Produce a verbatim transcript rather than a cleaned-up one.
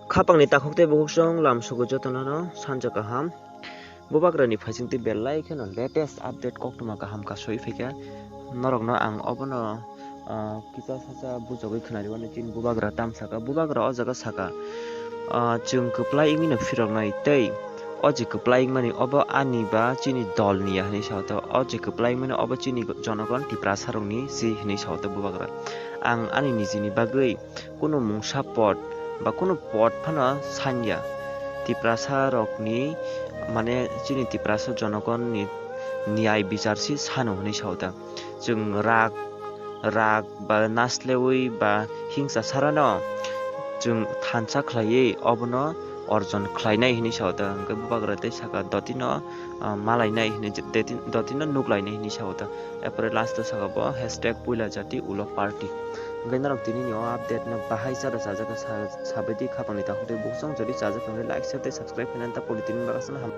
Khapangni takhuk tei bukhuk song lam sugo jotono no sanja kaham. Bubagrani phaising tei belai kheno latest update koktwma kaham kasui phaikha. Norokno ang obono, ah, kisa sasa bujogwi khwnariwano chini bubagra tam saka. Bubagra o jaga saka, ah, chwng kwplai wngwi no phiroknai tei o je kwplai wngmani obo ani ba chini dolni ya hinwi sao ta. O je kwplai wngmani obo chini jonogon Tiprasarokni si hinwi sao ta bubagra. Ang ani nijini bagwi kunu mungsa pod ba kunu pod phano sanya. Tiprasa rokni, mane, chini Tiprasa jonogonni niyai bichar si sano hinwi sao ta. Chwng rak, rak ba naslewi ba hingsa sarano chwng thansa khlaiwi obono orjon khlainai hinwi sao ta. Hwnkhe bubagra tei saka dotino, ah, malainai hinwi je-, deti-, dotino nuklainai hinwi sao ta. Erpore last o saka bo hashtag puila jati ulo party. Hwnkhe norok tini ni o update no bahai chara chajak khe sa-, sabai di khapang ni takhuk tei bukhuk song jodi chajak wngkhe like, share tei subscribe khainani ta pori tini baksa no ham.